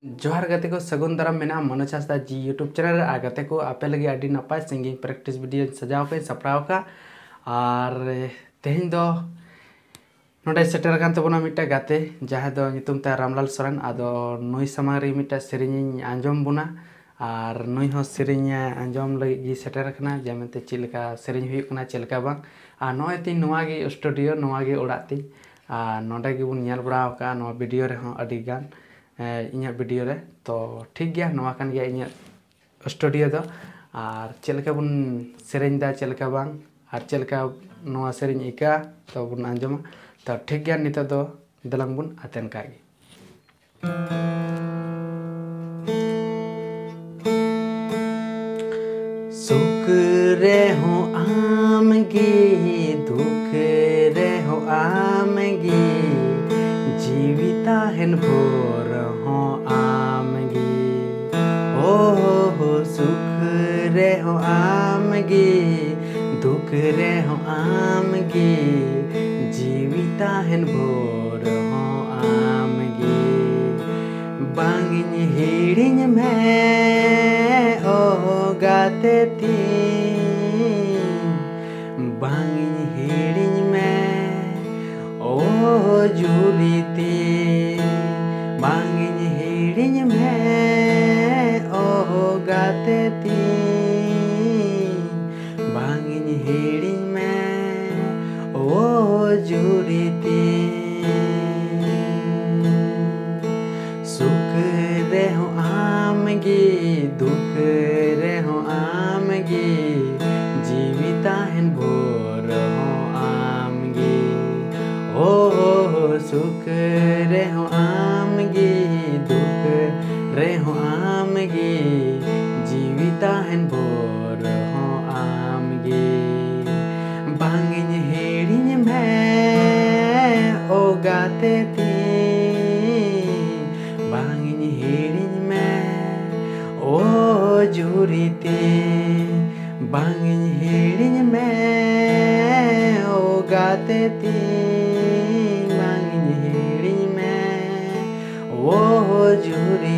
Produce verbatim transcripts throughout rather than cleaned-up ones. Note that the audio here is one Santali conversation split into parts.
ᱡᱚᱦᱟᱨ ᱜᱟᱛᱮ ᱠᱚ, ᱥᱟᱹᱜᱩᱱ ᱫᱟᱨᱟᱢ ᱢᱮᱱᱟᱜᱼᱟ ᱢᱚᱱᱳᱡᱽ ᱦᱟᱸᱥᱫᱟ ᱡᱤ YouTube ᱪᱮᱱᱮᱞ ᱨᱮ᱾ ᱟᱨ ᱜᱟᱛᱮ ᱠᱚ, ᱟᱯᱮ ᱞᱟᱹᱜᱤᱫ ᱟᱹᱰᱤ ᱱᱟᱯᱟᱭ singing practice video ᱥᱟᱡᱟᱣ ᱠᱟᱜ ᱤᱧ, ᱥᱟᱯᱲᱟᱣ ᱠᱟᱜ᱾ ᱟᱨ ᱛᱮᱦᱮᱧ ᱫᱚ ᱱᱚᱰᱮ ᱥᱮᱴᱮᱨ ᱟᱠᱟᱱ ᱛᱟᱵᱚᱱᱟ ᱢᱤᱫᱴᱟᱝ ᱜᱟᱛᱮ, ᱡᱟᱦᱟᱸᱭ ᱫᱚ ᱧᱩᱛᱩᱢ ᱛᱟᱭ ᱨᱟᱢᱞᱟᱞ ᱥᱚᱨᱮᱱ᱾ ᱟᱫᱚ ᱱᱩᱭ ᱥᱟᱢᱟᱝ ᱨᱮ ᱢᱤᱫᱴᱟᱝ ᱥᱮᱨᱮᱧ ᱤᱧ ᱟᱸᱡᱚᱢ ᱵᱚᱱᱟ, ᱟᱨ ᱱᱩᱭ ᱦᱚᱸ ᱥᱮᱨᱮᱧ ᱟᱸᱡᱚᱢ ᱞᱟᱹᱜᱤᱫ ᱜᱮ ᱥᱮᱴᱮᱨ ᱟᱠᱟᱱᱟ, ᱡᱮ ᱢᱮᱱᱛᱮ ᱪᱮᱫ ᱞᱮᱠᱟ ᱥᱮᱨᱮᱧ ᱦᱩᱭᱩᱜ ᱠᱟᱱᱟ, ᱪᱮᱫ ᱞᱮᱠᱟ ᱵᱟᱝ᱾ ᱟᱨ ᱱᱚᱜᱼᱚᱭ ᱛᱤᱧ ᱱᱚᱣᱟ ᱜᱮ studio, ᱱᱚᱣᱟ ᱜᱮ ᱚᱲᱟᱜ ᱛᱤᱧ᱾ ᱟᱨ ᱱᱚᱰᱮ ᱜᱮᱵᱚᱱ ᱧᱮᱞ ᱵᱟᱲᱟ ᱟᱠᱟᱫᱼᱟ ᱱᱚᱣᱟ video ᱨᱮᱦᱚᱸ ᱟᱹᱰᱤ ᱜᱟᱱ, ᱮ, ᱤᱧᱟᱹᱜ video ᱨᱮ᱾ ᱛᱚ ᱴᱷᱤᱠ ᱜᱮᱭᱟ, ᱱᱚᱣᱟ ᱠᱟᱱ ᱜᱮᱭᱟ ᱤᱧᱟᱹᱜ studio ᱫᱚ᱾ ᱟᱨ ᱪᱮᱫ ᱞᱮᱠᱟ ᱵᱚᱱ ᱥᱮᱨᱮᱧ ᱫᱟ, ᱪᱮᱫ ᱞᱮᱠᱟ ᱵᱟᱝ, ᱟᱨ ᱪᱮᱫ ᱞᱮᱠᱟ ᱱᱚᱣᱟ ᱥᱮᱨᱮᱧ ᱟᱹᱭᱠᱟᱹᱜᱼᱟ, ᱛᱚ ᱵᱚᱱ ᱟᱸᱡᱚᱢᱟ᱾ ᱛᱚ ᱴᱷᱤᱠ ᱜᱮᱭᱟ, ᱱᱤᱛᱚᱜ ᱫᱚ ᱫᱮᱞᱟᱝ ᱵᱚᱱ ᱟᱛᱮᱱ ᱠᱟᱜ ᱜᱮ᱾ ᱥᱩᱠ ᱨᱮᱦᱚᱸ ᱟᱢ ᱜᱮ, ᱫᱩᱠ ᱨᱮᱦᱚᱸ ᱟᱢ ᱜᱮ, ᱡᱤᱣᱤ ᱛᱟᱦᱮᱱ ᱵᱷᱳᱨ ᱦᱚᱸ ᱟᱢ ᱜᱮ᱾ ᱳ ᱦᱳ, ᱥᱩᱠ ᱨᱮᱦᱚᱸ ᱟᱢ ᱜᱮ, ᱫᱩᱠ ᱨᱮᱦᱚᱸ ᱟᱢ ᱜᱮ, ᱡᱤᱣᱤ ᱛᱟᱦᱮᱱ ᱵᱷᱳᱨ ᱦᱚᱸ ᱟᱢ ᱜᱮ᱾ ᱵᱟᱝ ᱤᱧ ᱦᱤᱲᱤᱧ ᱢᱮ, ᱳ ᱜᱟᱛᱮ ᱛᱤᱧ, ᱵᱟᱝ ᱤᱧ ᱦᱤᱲᱤᱧ ᱢᱮ, ᱳ ᱡᱩᱨᱤ ᱛᱤᱧ, ᱵᱟᱝ ᱤᱧ ᱦᱤᱲᱤᱧ ᱢᱮ, ᱳ ᱜᱟᱛᱮ ᱛᱤᱧ, ᱵᱟᱝ ᱤᱧ ᱦᱤᱲᱤᱧ ᱢᱮ, ᱳ ᱡᱩᱨᱤ ᱛᱤᱧ᱾ ᱥᱩᱠ ᱨᱮᱦᱚᱸ ᱟᱢ ᱜᱮ, ᱫᱩᱠ ᱨᱮᱦᱚᱸ ᱟᱢ ᱜᱮ, ᱡᱤᱣᱤ ᱛᱟᱦᱮᱱ ᱵᱷᱳᱨ ᱦᱚᱸ ᱟᱢ ᱜᱮ᱾ ᱳ ᱥᱩᱠ ᱨᱮᱦᱚᱸ ᱟᱢ ᱜᱮ, ᱫᱩᱠ ᱨᱮᱦᱚᱸ ᱟᱢ ᱜᱮ, ᱡᱤᱣᱤ ᱛᱟᱦᱮᱱ ᱵᱷᱳᱨ ᱦᱚᱸ ᱟᱢ ᱜᱮ᱾ ᱵᱟᱝ ᱤᱧ ᱦᱤᱲᱤᱧ ᱢᱮ, ᱳ ᱜᱟᱛᱮ ᱛᱤᱧ, ᱵᱟᱝ ᱤᱧ ᱦᱤᱲᱤᱧ ᱢᱮ, ᱳ ᱡᱩᱨᱤ ᱛᱤᱧ, ᱵᱟᱝ ᱤᱧ ᱦᱤᱲᱤᱧ ᱢᱮ, ᱳ ᱜᱟᱛᱮ ᱛᱤᱧ, ᱵᱟᱝ ᱤᱧ ᱦᱤᱲᱤᱧ ᱢᱮ, ᱳ ᱡᱩᱨᱤ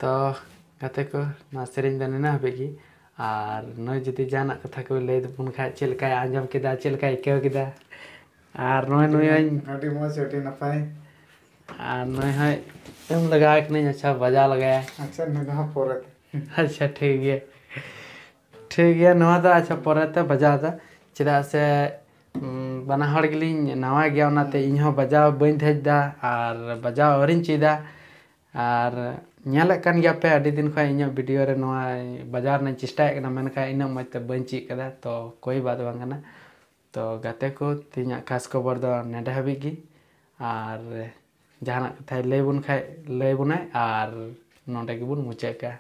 ᱛᱚ ᱜᱟᱛᱮ ᱠᱚ, ᱱᱚᱣᱟ ᱥᱮᱨᱮᱧ ᱫᱚ ᱱᱤᱱᱟᱹᱜ ᱦᱟᱹᱵᱤᱡ ᱜᱮ᱾ ᱟᱨ ᱱᱩᱭ ᱡᱩᱫᱤ ᱡᱟᱦᱟᱱᱟᱜ ᱠᱟᱛᱷᱟ ᱠᱚ ᱞᱟᱹᱭ ᱛᱟᱵᱚᱱ ᱠᱷᱟᱡ, ᱪᱮᱫ ᱞᱮᱠᱟᱭ ᱟᱸᱡᱚᱢ ᱠᱮᱫᱟ, ᱪᱮᱫ ᱞᱮᱠᱟᱭ ᱟᱹᱭᱠᱟᱹᱣ ᱠᱮᱫᱟ? ᱟᱨ ᱱᱚᱜᱼᱚᱭ ᱱᱩᱭ ᱦᱚᱸᱧ ᱟᱹᱰᱤ ᱢᱚᱡᱽ, ᱟᱹᱰᱤ ᱱᱟᱯᱟᱭ᱾ ᱟᱨ ᱱᱩᱭ ᱦᱚᱸ ᱮᱢ ᱞᱟᱜᱟᱣ ᱠᱟᱹᱱᱟᱹᱧ, ᱟᱪᱪᱷᱟ ᱵᱟᱡᱟᱣ ᱞᱟᱜᱟᱭᱟ᱾ ᱟᱪᱪᱷᱟ, ᱱᱩᱭ ᱫᱚ ᱦᱟᱸᱜ ᱯᱚᱨᱮ ᱛᱮ᱾ ᱟᱪᱪᱷᱟ, ᱴᱷᱤᱠ ᱜᱮᱭᱟ, ᱴᱷᱤᱠ ᱜᱮᱭᱟ᱾ ᱱᱚᱣᱟ ᱫᱚ ᱟᱪᱪᱷᱟ ᱯᱚᱨᱮ ᱛᱮ ᱵᱟᱡᱟᱣ ᱫᱟ, ᱪᱮᱫᱟᱜ ᱥᱮ ᱩᱸ, ᱵᱟᱱᱟ ᱦᱚᱲ ᱜᱮᱞᱤᱧ ᱱᱟᱣᱟ ᱜᱮᱭᱟ, ᱚᱱᱟᱛᱮ ᱤᱧ ᱦᱚᱸ ᱵᱟᱡᱟᱣ ᱵᱟᱹᱧ ᱫᱷᱮᱡ ᱫᱟ ᱟᱨ ᱵᱟᱡᱟᱣ ᱟᱹᱣᱨᱤᱧ ᱪᱮᱫᱟ᱾ ᱟᱨ ᱧᱮᱞᱮᱫ ᱠᱟᱱ ᱜᱮᱭᱟ ᱯᱮ, ᱟᱹᱰᱤ ᱫᱤᱱ ᱠᱷᱚᱱ ᱤᱧᱟᱹᱜ ᱵᱷᱤᱰᱤᱭᱳ ᱨᱮ ᱱᱚᱣᱟ ᱵᱟᱡᱟᱣ ᱨᱮᱱᱟᱜ ᱤᱧ ᱪᱮᱥᱴᱟᱭᱮᱫ ᱠᱟᱱᱟ, ᱢᱮᱱᱠᱷᱟᱱ ᱤᱱᱟᱹᱜ ᱢᱚᱡᱽ ᱛᱮ ᱵᱟᱹᱧ ᱪᱮᱫ ᱠᱟᱫᱟ᱾ ᱛᱚ ᱠᱳᱭ ᱵᱟᱛ ᱵᱟᱝ ᱠᱟᱱᱟ᱾ ᱛᱚ ᱜᱟᱛᱮ ᱠᱚ, ᱛᱮᱦᱮᱧᱟᱜ ᱠᱷᱟᱥ ᱠᱷᱚᱵᱚᱨ ᱫᱚ ᱱᱮᱰᱮ ᱦᱟᱹᱵᱤᱡ ᱜᱮ᱾ ᱟᱨ ᱡᱟᱦᱟᱱᱟᱜ ᱠᱟᱛᱷᱟᱭ ᱞᱟᱹᱭ ᱵᱚᱱ ᱠᱷᱟᱡ ᱞᱟᱹᱭ ᱵᱚᱱᱟᱭ, ᱟᱨ ᱱᱚᱰᱮ ᱜᱮᱵᱚᱱ ᱢᱩᱪᱟᱹᱫ ᱠᱟᱜᱼᱟ᱾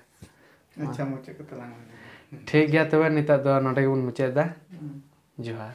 ᱟᱪᱪᱷᱟ, ᱢᱩᱪᱟᱹᱫ ᱠᱟᱛᱮ ᱞᱟᱝ ᱴᱷᱤᱠ ᱜᱮᱭᱟ, ᱛᱚᱵᱮ ᱱᱤᱛᱚᱜ ᱫᱚ ᱱᱚᱰᱮ ᱜᱮᱵᱚᱱ ᱢᱩᱪᱟᱹᱫ ᱮᱫᱟ᱾ ᱦᱩᱸ᱾ ᱡᱚᱦᱟᱨ᱾